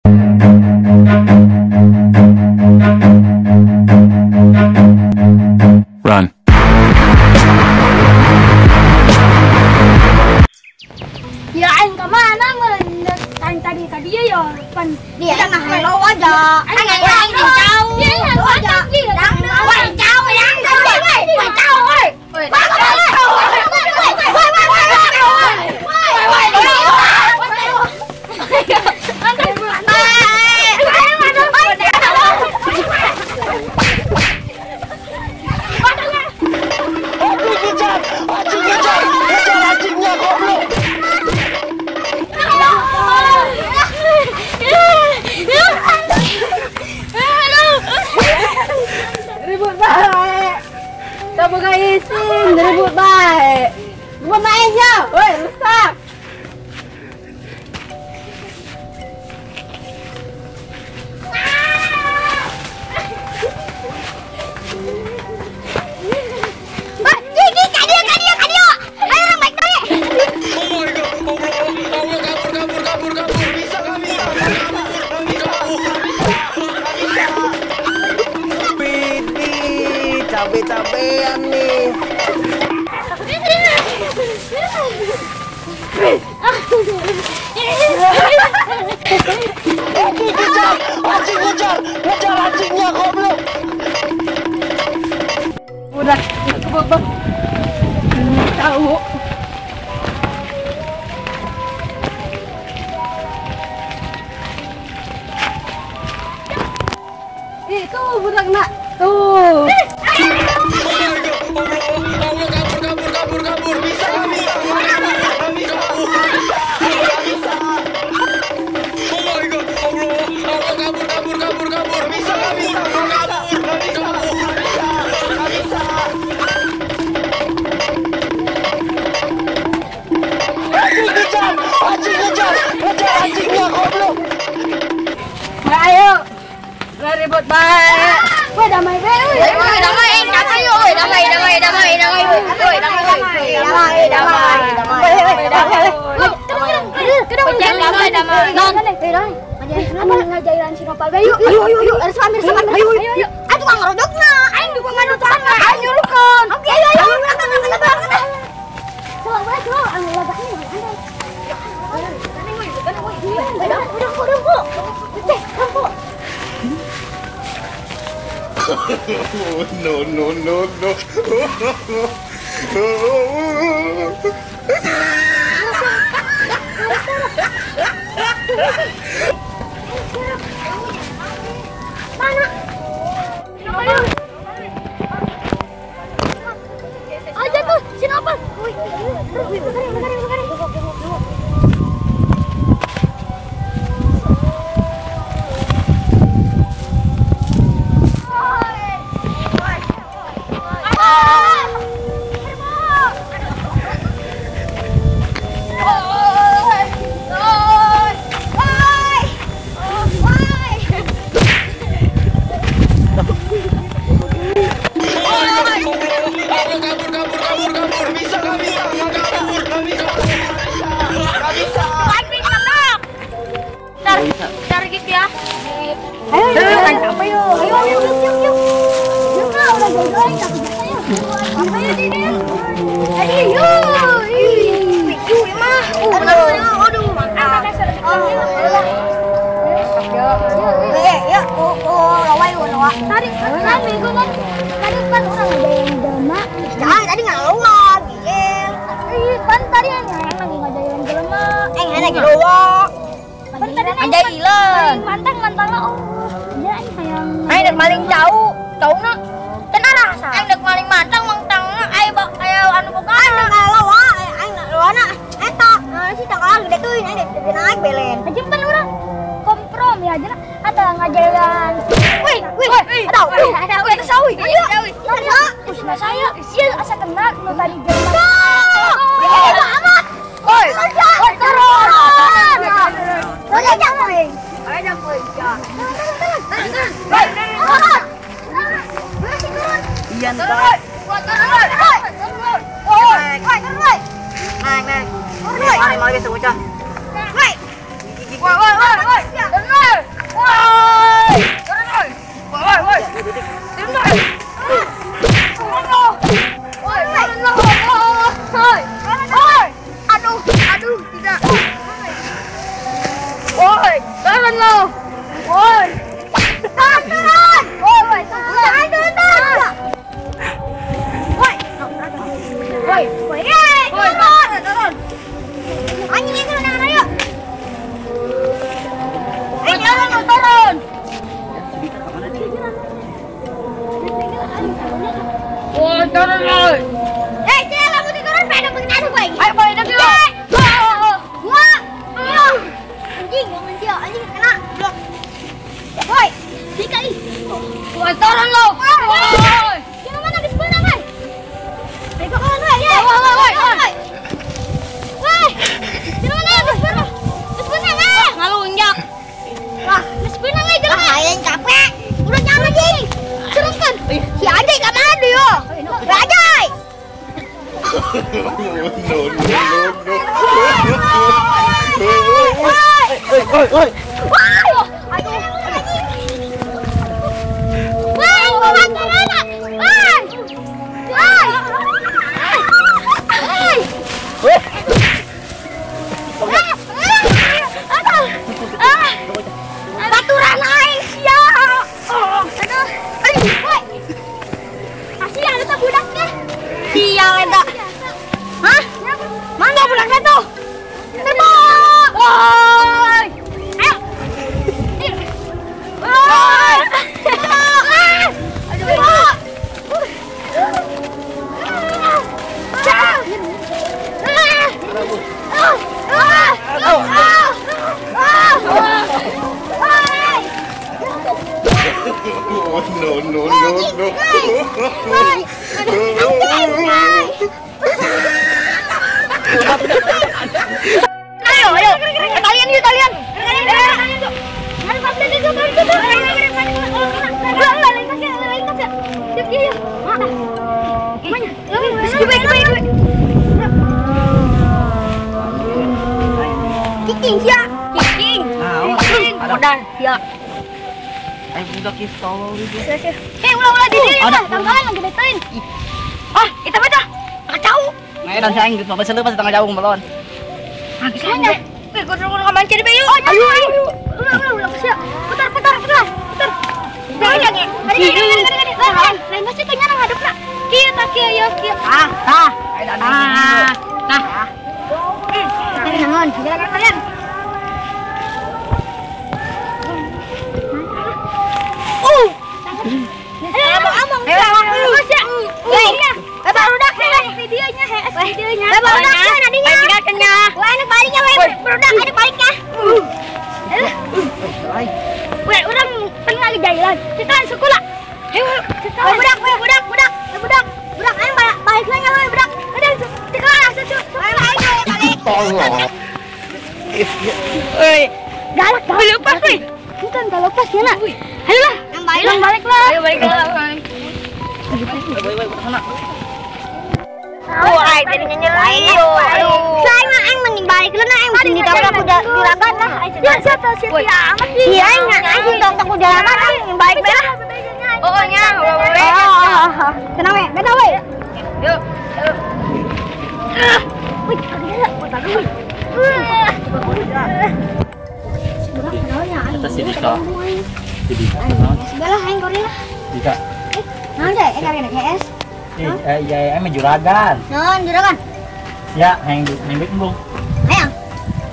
Run. Ya aing ke mana aing tadi tadi ya pan dia mah hello aja. Aing aing jauh. Aja. Woi jauh yang woi jauh woi. Woi Ribut baik. Tak buka isin, ribut baik. Ribut mainnya, woi rusak. Cabe-cabean nih. Kejar, anjing kejar, kejar anjingnya goblok. Udah, kebobok. Tahu. Itu budak nak tuh. Kabur, bisa, bisa, bisa, bisa. Oh my god, Allah, kabur, bisa, bisa, bisa, bisa. Anjing kejar, kejar anjingnya goblok. Ayo, ribut baik. Woi damai be, woi damai, damai, woi damai, damai, damai, damai, woi damai, damai, damai, damai, damai. Kedang, damai, damai. Apa ngajarin si Nopal be? Yuk, yuk, yuk, yuk, ambil, ambil, ayo, ayo. Aduh, tukang ngerodokna, aing dukung tukang, aing nyuruhkeun. Oke, ayo, ayo, angkat, angkat, angkat. Coba, coba, anu lagaknya mana? Udah, udah, udah, udah, udah. No, no, no, no. Mana? Aja tuh, si Nopal. Target ya. Ayo, apa yuk? Ayo, ayo, yuk, yuk. Yuk, udah jauh-jauh, tapi biasa yuk. Ayo, Dini. Ayo, yuk. Yuk, mah. Aduh, mantap. Ya, oh, lawa. Tadi kan bego kan. Tadi kan orang ada yang jelema. Jangan, tadi nggak lawa, gil. Ih, kan tadi yang lagi ngajarin jelema. Lagi lawa. Anjay ilan. Mantang-mantang lah, oh. Iya, aing hayang. Aing dek maling jauh, jauh na. Kan arasa. Aing dek maling mantang, mantang na. Aing bak aya anu boga. Aing dek lawa, aing dek lawa na. Eta, si tanggal gede tuh, aing dek naik belen. Aja pan urang kompromi aja lah. Atau ngajaran. Wih, wih, ada, wih, ada, wih, sawi, sawi. Terus saya, iya asa kenal nu tadi jelema. Wih, banget. Oi, oi, turun. Ian Pak. Naik, naik. Mari, mari besok bocah. Woi, woi, woi, woi. Turun lo. Woi. Turun. Woi, woi. Turun, turun. Woi. Woi, woi. Turun, turun. Anjing itu jangan ayo. Eh, turun, turun. Woi, turun lo. Eh, sila kamu turun, pengen pengen gue. Ayo, boleh dah. Dua. Anjing, anjing, anjing kena. Blok. Woi, dika ih. Woi, turun lo. Woi. Jangan mana geus beunang, woi. Ayo kawan, woi. Woi, woi, woi. Woi. Jangan mana geus beunang. Geus beunang, eh. Ngalunjak. Wah, geus beunang euy jelema. Hayang capek. Udah jangan anjing. Teruskan. Si Ajay ka mana yo? Ajay. No, no, no, no. Oi, oi, oi. Aduh, anjing. Woi, mana? Woi. Woi. Woi. Aduh. Ah. Baturan aing sia. Aduh. Woi. Kasihan eta budaknya. Sial eta. Hah? Mana budaknya tuh? Tembak. Woi. Ayo. Woi. Aduh. No, no, no, no. Ayo, ayo. Kalian yuk, kalian. Cicing sia. Cicing. Cicing. Modal sia. Ayo budak ieu tolol itu. Eh, ulah-ulah di dieu lah, tangkalan lagi betein. Ah, itu mah dah. Kacau. Nah, dan saya geus bapak seuleut pas tengah jauh melon. Ah, geus nya. Eh, kudu ka mancing di bayu. Ayo, ayo. Ulah, ulah, ulah sia. Putar, putar, putar. Putar. Ayo, ayo. Lain masih teh nyarang hadupna. Kieu tah kieu yeuh kieu. Ah, tah. Ah, tah. Naon, jalan kalian. Galak, galak. Lepas, woi. Bukan, gak lepas ya, nak. Ayo lah. Balik lah. Ayo balik lah. Wah, tadi nyanyi. Saya mah aing mending balik lah, aing mending ditabrak kuda juragan lah. Ya, siapa siapa amat sih. Iya, aing aing tong tong jalanan aing balik bae lah. Oh, nya, boleh. Tenang we, beda we. Yuk. Wih, kagak bagus. Kita sini kak. Jadi. Sebelah aing gorila. Dika. Naon deh, kalian GS. Iya, aing mah juragan. Naon juragan? Ya, hayang duit embung. Hayang.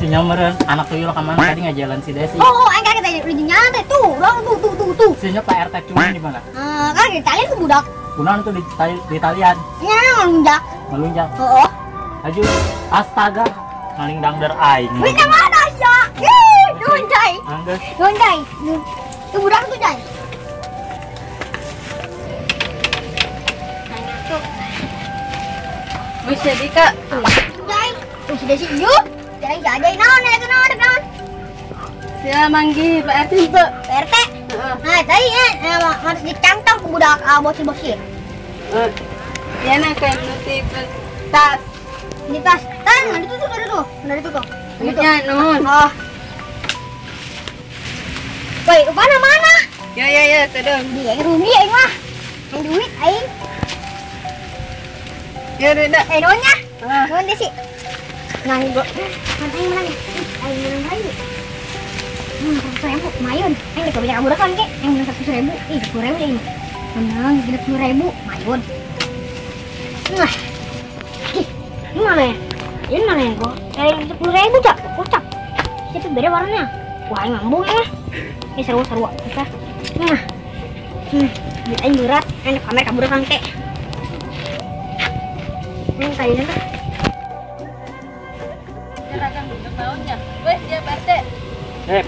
Si nyameureun anak tuyul ka mana tadi ngajalan si Desi. Oh, aing kaget tadi udah nyalan teh tuh, urang tuh tuh tuh tuh. Si nya Pak RT cuman di mana? Kan di talian ku budak. Kunaon tuh di talian? Nya ngalunjak. Ngalunjak. Heeh. Aju, astaga, maling dangder aing. Wih, mana sia? Ih, nuhun cai. Anggeus. Nuhun cai. Tuh budak tuh cai. Wih, jadi kak. Jai, tuh si Desi yuk. Jai, jai, naon, naon, naon, naon. Ya manggi Pak RT Pak. Pak RT. Nah, tadi harus dicantong ke budak bocil-bocil. Ya nak kayak nutip tas. Ini tas, tas, mana itu tuh, ada tuh, mana itu tuh. Ya, nuhun. Oh. Woi, mana mana? Ya ya ya, tadon. Dia rugi aing mah. Aing duit aing. Ya udah dah. Eh, nuhunnya. Nuhun Desi. Nah, ibu. Mana aing menang? Aing menang lagi. 100.000 mayun. Aing dek banyak kabur kan ke. Aing menang 100.000. Ih, 10.000 deh ini. Menang 30.000 mayun. Nah. Ih, ini mana ya? Ini mana ya gua? 10.000 cak, kocak. Siapa beda warnanya? Wah, aing ngambung ya. Ini seru-seru kita. Nah. Aing berat, aing pamer kabur kan ke. Ini kayaknya tuh. Juragan budak naonnya? Weh, dia Pak RT.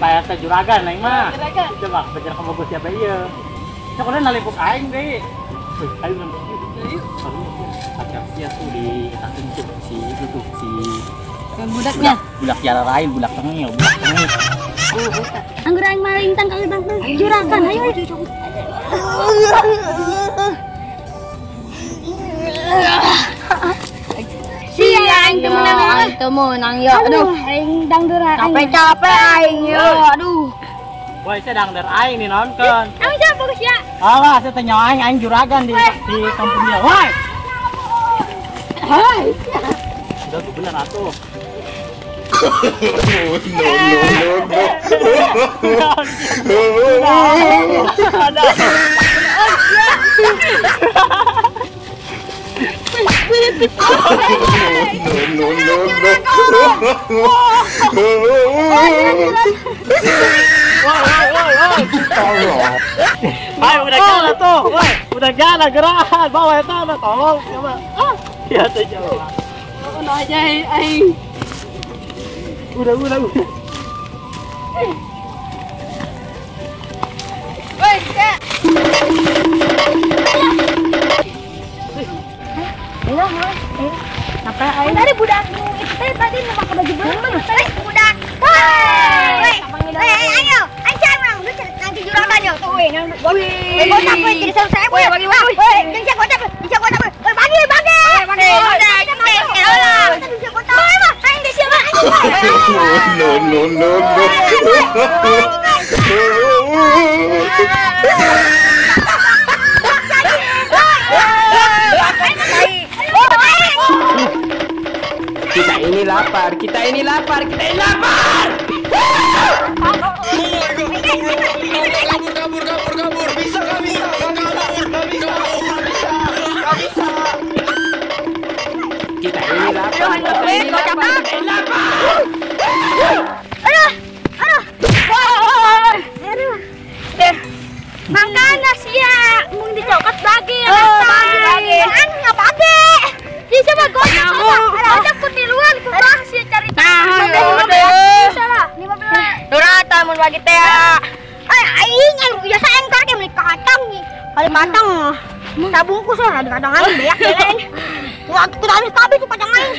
Pak RT juragan aing mah. Juragan. Coba bejer ka bagus siapa ieu. Sok udah nalipuk aing deui. Aing mah. Pacar sia tuh di etakeun si itu tuh si budaknya. Budak jara lain, budak tengil, budak tengil. Anggur aing maling tangkal juragan. Ayo. Sia aing teu meunang, aing teu meunang ya. Aduh, aing dangder aing. Capek-capek aing ya. Aduh. Woi, sia dangder aing nih nonton. Aing sia bagus ya. Alah, sia teh nyawa aing, aing juragan di kampung dia. Woi. Hai. Udah tuh bener atuh. No, no, no, no. No, no, no, no. Woi, udah jalan tuh. Woi, udah jalan gerakan. Bawa eta ada tolong coba. Ah, ya teh jalan. Oh, aja aing. Udah. Woi, ya. Apa aing? Tadi budak itu teh tadi mau pakai baju berenang. Tadi budak. Woi. Woi, ayo. Aing cari menang. Lu nanti juragan yo. Tuh weh, nang. Woi, gocap weh jadi 100.000. Woi, bagi woi. Woi, jeung sia gocap, jeung sia gocap. Woi, bagi, bagi. Bagi. No, no, no, no. Kita ini lapar, kita ini lapar, kita ini lapar. Kabur, kabur, kabur, kabur. Bisa, nggak bisa, kabur, nggak bisa, nggak bisa. Kita ini lapar, kita ini lapar, kita ini lapar. Aduh, aduh, aduh. Makanya sia, mung dicokot bagi, bagi. Kan nggak bagi. Bisa mah gocap, gocap kutiluan, kumaha sia cari. Nah, bisa lah, 15. Durata mun bagi teh. Aing, aing biasa aing karek beli kacang nih. Kali kacang. Sabungkus lah, ada kacang aing beak aing. Wah, kudu habis kabeh tuh kacang aing.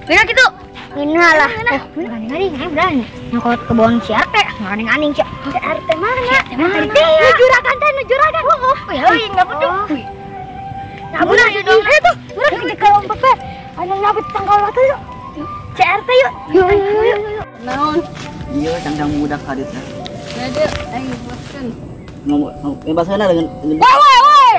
Bener gitu. Ngena lah. Oh, berani aing berani. Nyokot kebon si RT, nganing-aning si RT mana? Nu juragan teh, nu juragan. Heeh. Euy, enggak peduli. Nah, bener ayo tuh. Urang ke kelompok teh. Anu nyabut tanggal waktu yuk. CRT yuk. Yuk, yuk, yuk. Naon? Iya, cangcang budak haditnya. Ada aing bebaskeun. Ngomong bebaskeun dengan Woi, woi, woi.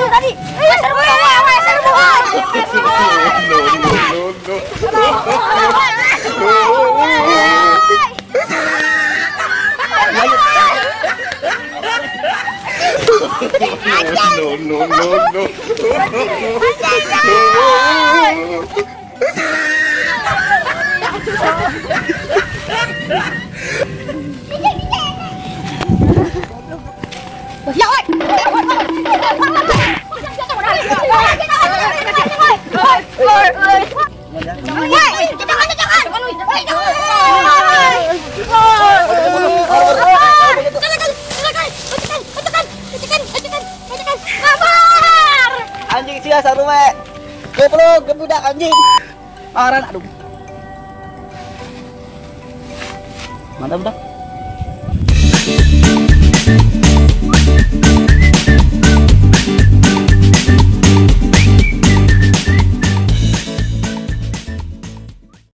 Tadi. No, no, no, no. Anjing sia saruwe. Goblok, gebudak anjing. Aran aduh. Mantap dah.